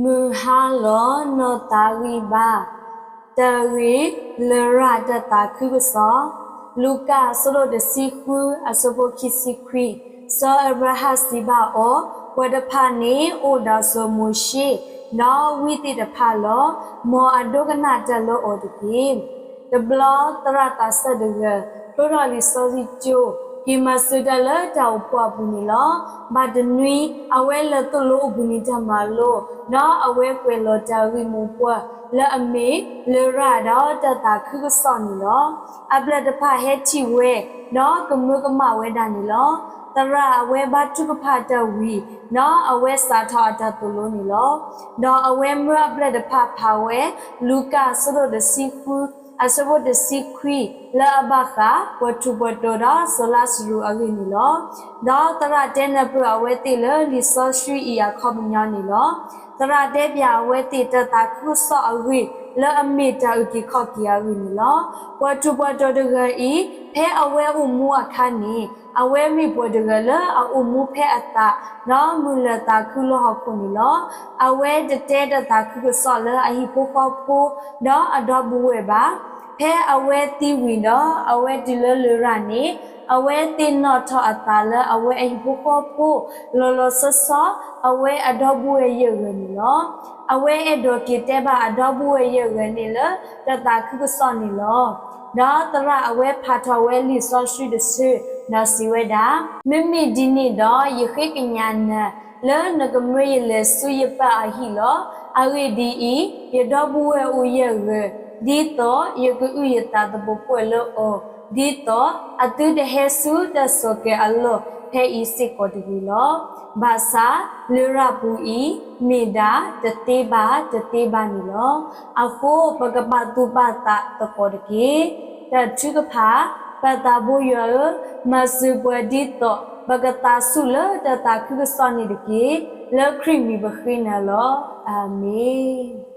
မုၢ်ဟါလီၤနီၢ်သးဂံၢ်ဘါ, တၢ်ဂ့ၢ်လရာ်တၢ်သးခုကစီၣ်, လူၤကၣ်အဆၢဒိၣ်တဆံဃု အဆၢဖိခံဆံခွံ, စီၤအၤဘြၤဟၣ်စံးဘၣ်အီၤ, ပှၤတဖၣ်န့ၣ်အိၣ်ဒီးစီၤမိၤၡ့, ဒီးဝံသ့ၣ်တဖၣ်လီၤ. မ်အဒိကနၣ်တၢ်လၢအီၤတက့ၢ်. တဘျီသရၣ်သးစၢ်တဂၤ ဖျိထီၣ်လံာ်စီဆှံကၠိ, က့ၤမၤစၢၤတၢ်လၢတၢ်အိၣ်ဖှိၣ်အပူၤန့ၣ်လီၤ. ဘၣ်တနွံ အဝဲလဲၤသိၣ်လိအပူၤန့ၣ်တၢ်မၤလိ, ဒီးအဝဲကွဲးလီၤတၢ်ဂ့ၢ်မိၢ်ပှၢ်လၢအမ့ၢ်လရာ်ဒီးတၢ်သးခုကစီၣ်န့ၣ်လီၤ. အပျဲၢ်တဖၣ်ဟဲထံၣ်ဝဲ, ဒီးကမၢကမၣ်ဝဲဒၣ်န့ၣ်လီၤ. သရၣ်အဝဲဘါထုကဖၣ်တၢ်ဝံၤ, ဒီးအဝဲစးထီၣ်အတၢ်သိၣ်လိန့ၣ်လီၤ. ဒီးအဝဲမၢအပျဲၢ်တဖၣ်ဖးဝဲ, လူၤကၣ်အဆၢဒိၣ်တဆံဃု အဆၢဖိတဆံခွံ လၢအဘၣ်ဃး ပှၤထူးပှၤတီၤဒီးစီၤလါစရူးအဂ့ၢ်န့ၣ်လီၤ. ဒီးသရၣ်တဲနၢ်ပၢၢ်အဝဲသ့ၣ်လၢလံာ်စီဆှံအံၤအခီပညီန့ၣ်လီၤ. သရၣ်တဲပၠးအဝဲသ့ၣ်တၢ်သးခုကစီၣ်အဂ့ၢ် လၢအမ့ၢ်တၢ်အုၣ်က့ၤခီၣ်က့ၤအဂ့ၢ်န့ၣ်လီၤ. ပှၤထူးပှၤတီၤတဂၤအံၤ, ဖဲအဝဲအိၣ်မူအခါန့ၣ်, အဝဲမ့ၢ်ပှၤတဂၤလၢအအိၣ်မူဖဲအသး, ဒီးမုၢ်လၢ်သးခုလၢဟီၣ်ခိၣ်န့ၣ်လီၤ. အဝဲတတဲတၢ်သးခုကစီၣ်လၢအဟံၣ်ဖိဃီဖိ ဒီးအဒီပုၢ်ဝဲၢ်ဘၣ်. ဖဲအဝဲသံဝံၤဒီး အဝဲတုၤလၢလရာ်န့ၣ်, အဝဲသ့ၣ်နီၣ်ထီၣ်အသးလၢအဝဲအဟံၣ်ဖိဃီဖိ လီၤလီၤဆီဆီ အဝဲအဒီပုၢ်ဝဲၢ်ယဲၢ်ဂၤန့ၣ်လီၤ. အဝဲအဲၣ်ဒိးက့ၤတဲဘၣ်အဒီပုၢ်ဝဲၢ်ယဲၢ်ဂၤန့ၣ်လၢ တၢ်သးခုကစီၣ်န့ၣ်လီၤ. ဒီးသရၣ်အဝဲဖးထီၣ်ဝဲလံာ်စီဆှံတဆၢ, ဒီးစံးဝဲဒၣ်, မ့မ့ၢ်ဒ်န့ၣ်ဒီး ယဃ့ကညးနၤ လၢနကမၢယလဲၤဆူယပၢ်အဟံၣ်လီၤ. အဂ့ၢ်ဒ်အံၤ, ယဒီပုၢ်ဝဲၢ်အိၣ်ယဲၢ်ဂၤ, ဒ်သိးယကအုၣ်ယသးသပှၢ်ပှၢ်လၢအီၤ, ဒ်သိးအသုတဟဲဆူတၢ်ဆိၣ်ကဲၤအလီၢ်ဖဲအံၤစ့ၢ်ကီးတဂ့ၤလီၤ. ဘၣ်ဆၣ်လရာ်ပူၤအံၤ မ့ၢ်ဒၣ်တသ့ဘၣ်တသ့ဘၣ်န့ၣ်လီၤ. အဃိပကပာ်သူၣ်ပာ်သးသကိးတက့ၢ်. တၢ်ထုကဖၣ်, ပၢ်သးဘိယွၤဧၢ, မၤစၢၤပှၤဒ်သိး ပကသးဆူၣ်လၢတၢ်သးခုကစီၣ်န့ၣ်တက့ၢ်. လၢခရံာ်မံၤပဃ့နၤလီၤ. အၤမ့ၣ်.